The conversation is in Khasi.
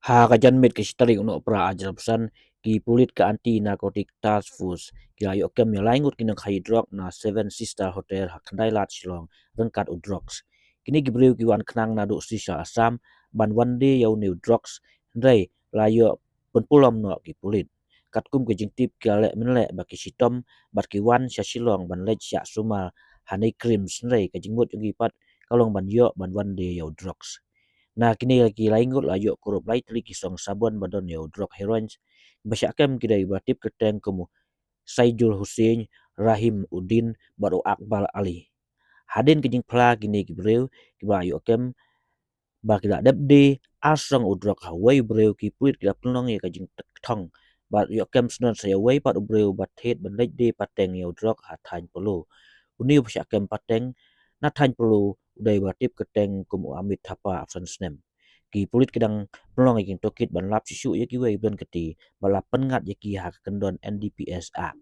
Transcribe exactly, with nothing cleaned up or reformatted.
Ha ka janmiet ka shi tarik u Nohprah arhajar arphew san, ki pulit ka Anti Narcotic Task Force ki la ïoh kem ïa lai ngut ki nongkhaïi drok na Seven Sister Hotel ha Khyndailad Shillong ryngkat u drugs. Kine ki briew ki wan khnang naduh Silchar Assam ban wan die ïa une u drugs, hynrei la ïoh pynpulom noh ki pulit. Katkum ka jingtip ki la leh mynleh ba ki shitom bad ki wan sha Shillong ban leit shah sumar ha NEIGRIHMS, hynrei ka jingmut jong ki pat ka long ban ïoh ban wan die ïa u drugs. Na kine ki lai ngut la ïoh kurup lai tylli ki song sabon ba don ïa u drok heroin, ba shah kem ki dei ba tip kyrteng kum u Saijul Hussain, Rahim Uddin bad u Akbar Ali. Hadien ka jingphla kine ki briew kiba ïoh kem ba ki la dep die ar song u drok ha uwei u briew, ki pulit ki la pynlong ïa ka jingthong bad ïoh kem shen sa ïa uwei pat u briew ba thied ban leit die pateng ïa u drok ha thaiñ Polo. Une uba shah kem pateng na thaiñ Polo u dei ba tip kyrteng kum u Amit Thapa, arphew san snem. Ki pulit ki dang pynlong ïa ki jingtohkit ban lap shuh shuh ïa kiwei ki don kti bad la pynngat ïa ki ha ka kyndon N D P S Act.